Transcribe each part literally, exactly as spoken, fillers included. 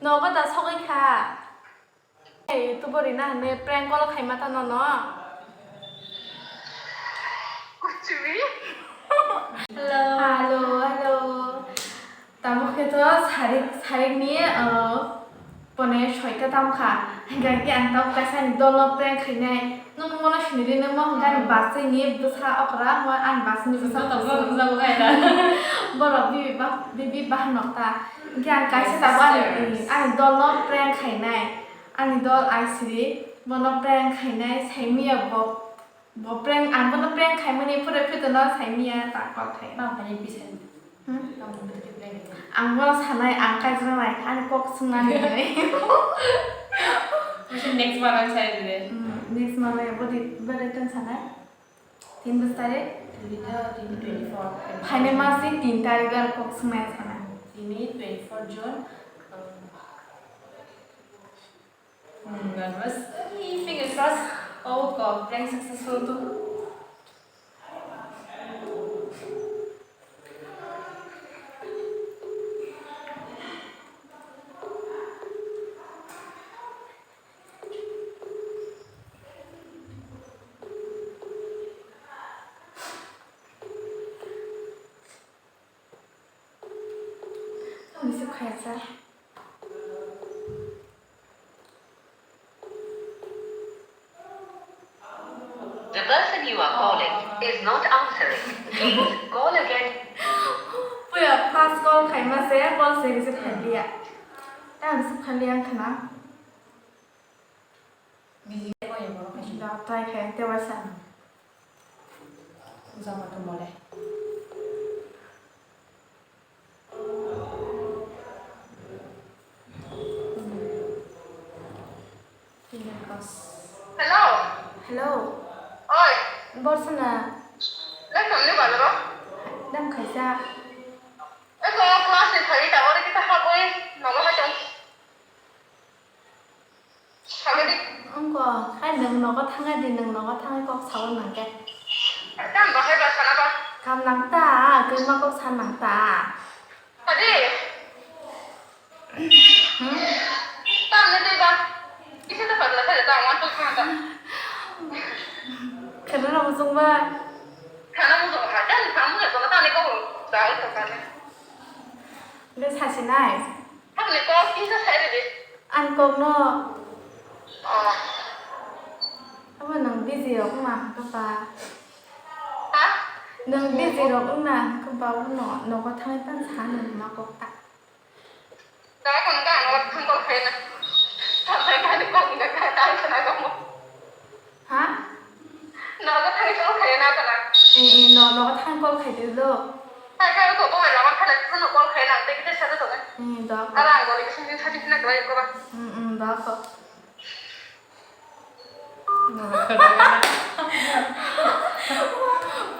Nogo da sogwi kha. Hey, YouTuber rina hwnwi prank call khaima ta nono. Kuchumi? Hello. Hello, hello. Tamo khe to sarik, sarik ni, uh, pone soita tam kha. Hingkha khe ang tamo kaisa ni dolo prank khainai. Nung mono siniri nung mo hingkha ni bachai ni bwsa okra, mo ang bachai ni bwsa. Joto bwsa. Borok bibi bah-, bibi bahan nok ta. Hingkhe ang kaisa tabuk ani, ani dol no prank khainai. Ani dol aisiri bono prank khainai saimiya bo, bo prank, ang bono prank khaimani pura phitono saimiya ta kok khai. Bang phani bisa. Hmm? Bang phani prank khainai. Ang bono sanai, ang kaijaknai, ani kok swngnani hinwi. Mungkin next month ang sai dide. Hmm, next month ang bodi, bodi ten sanai. Tin bwsari? Tini ta, tini twenty-four. Phaini masi tin tarik o kok swngnai sana. Tini twenty-four June, um, hmm, nervous. Fingers crossed. Oh, kok prank successful tu. Tamo se khaya sa. The person you are calling is not answering. Please call again. Puya first call khaima se, call se receive khailiya. Tamo se khailiya wngkha na. Busy khe koi borok hai se. Da try khe te waisa. Puja ma to mole. Fingers crossed. Hello. Hello. Oi. Borsana. Lai thamni bazaro. Dam khaisa. Eko class ni thari ta ori kita haboi nogo hai tong. Thangdi. Wngkha, hai nwng nogo thangdi, nwng nogo thangwi kok sao nang khe. Tam bahai ba sana ba. Kam nang ta, kwma kok sa nang ta. Adi. Hmm? Tam ni tei ba. Kisa ta pagla kha ta, wan to kha ta. Khana na muchung ba. Khana muchung ha, tam khana muchung ta ni kok sa to ka. Be sa sinai. Tamni kok kisa sai ridi. Ang kokno. Oh. Abo nwng busy rok wngma hwnkhe ba. Ha? Nwng busy rok wngna hwnkhe ba bono nogo thangwi tang sa nwng ma kok ta. Da kono ga nogo thang kol khaina. Thang kol khaina kok wngkha ta ta khna gomo. Ha? Nogo thangwi call khaina kana? Eh, eh, no, nogo thang call khai di do. Hai, kai ko bo la man khala no call khaina, te kite sa to. Eh, do. Ala ang gori kisin din sa tin na khlai ko ba. Hmm, hmm, do ko.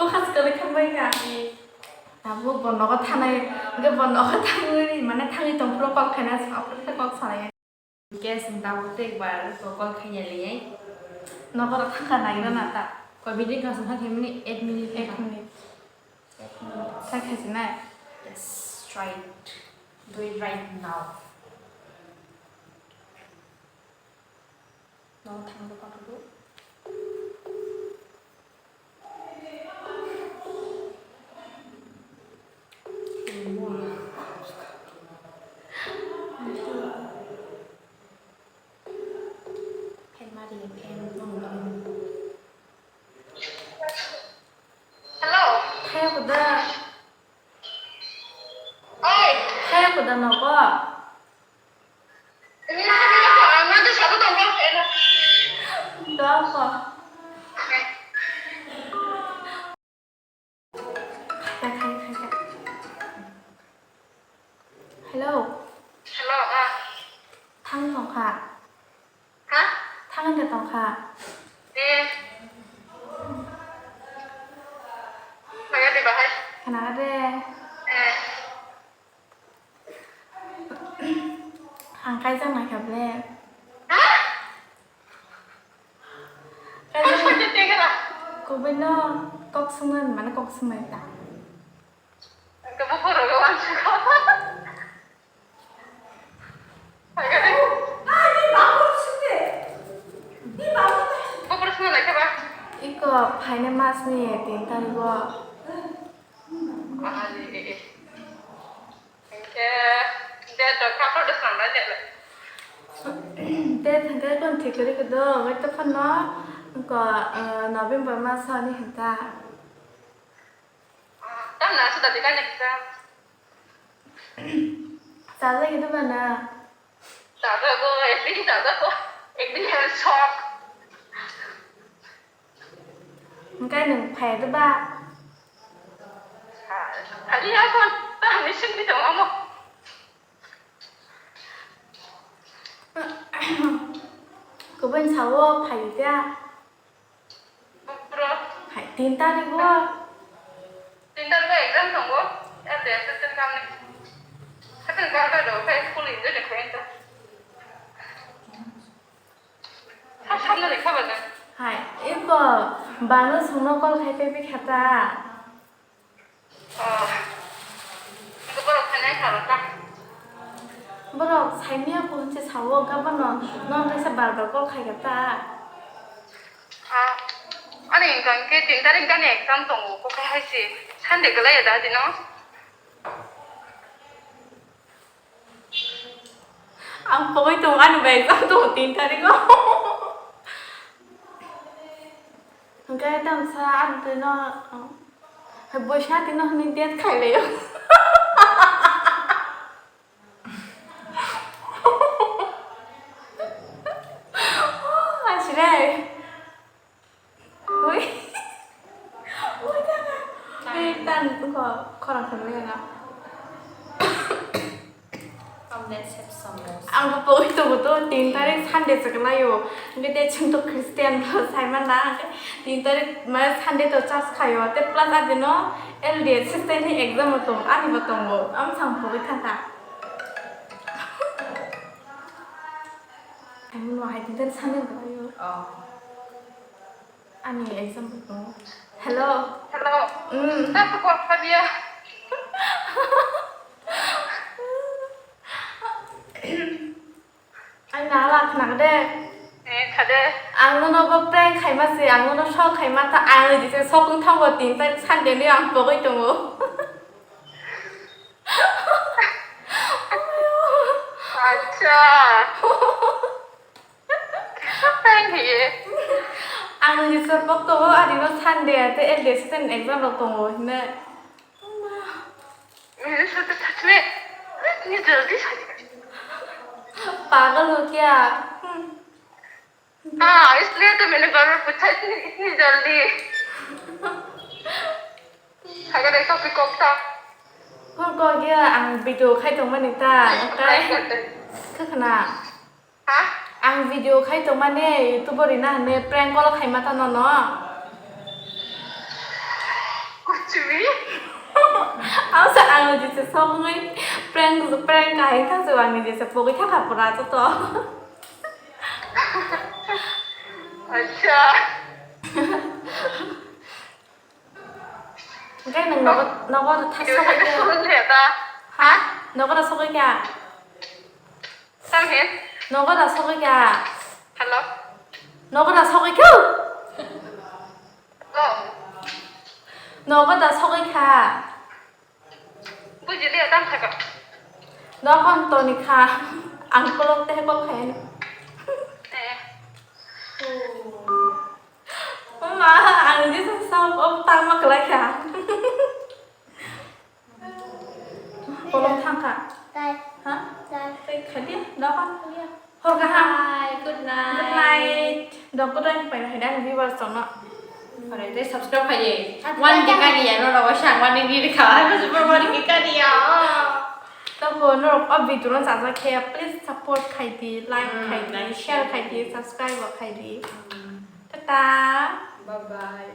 Bo khas kali khambai ka. Abo bo nogo thanai, ge bo nogo thangwi, mane thangwi tong pro call khaina sa, pro call salai. Guys, ang tabuk tei bar ko call khaina liyai. Nogo thangkha nagra na ta. Ko video ka song kha mini eight minute. Eight minute. Try khaisi nai. Yes, try it. Do it right now. Nogo thangbo kha tu. Hello. Khayo kuda. Oi. Khayo kuda nogo. Doko. Hello. Hello, ah. Thang tongkha. Ha? Thang de tongkha. Eh. Maya de bahai. Khana de. Eh. Ang kaijak nai kha ble. Kaijak nai. Kubui no kok swngnani mane kok swngnai ta. Ang khe buphuru rw uansukha. Phainai masni tin tarigo. Hinkhe date rok kha khe de swnamnai de. Date hinkhe kon thik kwrwi khe do, wngkha phano, wngkha, ah, November mas ani hinta. Ah, tamni aswk da bikani kisa. Chajagwi doba na? Chajago, ekdin chajago, ekdin hel sok. Hwnkhe nwng phaiya doba? Phaliya kon, tamni singwi tongo omo. Kubun sao phai ta. Bro. Hai, tin tarik o. Tin tarik o exam tongo. L D S system kamni. Hatin kar kar do, khai school enjoy de khain ta. Sab samno lekha bana. Hai, eko bano songno call khai pe pe khata. Oh. Borok phainai kha ta. Borok saimia ko hinse sao, gabano non kaisa bar bar call khai ta. Ah. Ani hwnkha khe tin tarik ani exam tongo, ko khai hai se Sunday kwlai ya da dino. Ang pogwi tongo, ani bai exam tongo tin tarik o. Hwnkhe tamsa ang twino, hai boisa twino hwnwi date khai laio. Asle. Ui. Ui, tama. Ui, tan ko khorang khorang na. Come, let's have samosas. Ang bo pogwi tongo to, tin tarik Sunday se kwlaio. Hwnkhe de chwng to Christian bo sai mana, hwnkhe tin tarik ma Sunday to church khaio. Te plus adino L D S system ni exam bo tong, ani bo tongo. Am sang pogwi thangkha. Ang no hai tin tarik Sunday bo kwlaio. Oh. Ani exam bo tongo. Hello. Hello. Mm. Nang kok sabiya. Ang nala khna de. Eh, khade. Ang nono bo prank khaima se, ang nono shock khaima ta, ang ni jise shock wng thango tin tarik Sunday ni ang pogwi tongo. Acha. Thank you. Ang ni support tongo, adino Sunday ate L D S ten exam rok tongo hine. मैंने सोचा सच में इतनी जल्दी शादी कर ली। पागल हो क्या? हाँ, इसलिए तो मैंने बार बार पूछा इतनी, इतनी जल्दी। Agar ऐसा कोई कॉक था। Kok kok ya ang video khai tongmani ta, Surprise birthday. Khakna. Ha? Ang video khai tongmani YouTube o rina hwnwi prank call khaima ta nono. Kuchumi? Ang sa ang jise songwi prank, prank kahai thangse ang ni jise pogwi thangkha pura joto. Acha. Hwnkhe nwng nogo, nogo da thak sogwi kha. Ha? Nogo da sogwi kha. Samhin? Nogo da sogwi kha. Hello? Nogo da sogwi kha. Oh. Nogo da sogwi kha. Bujiliya, tang thaka. Nogo toni kha. Ang kolok te kol khayan. Eh. Oma, ang jisa sok, o tangma kwlai kha. Kolom thang kha. Tai. Ha? Tai. Tai kha di, dokan kha di. Hor kaham. Bye, good night. Good night. Dok ko dai pai hai dan viewers tong no. Ore, tei subscribe khai di. Subscribe. One K kari ya, no, no, sang one K kari kha. Subscribe one K kari ya. Tamo norok o video no chajak khe, please support khai di, like khai di, share khai di, subscribe bo khai di. Tata. Bye bye.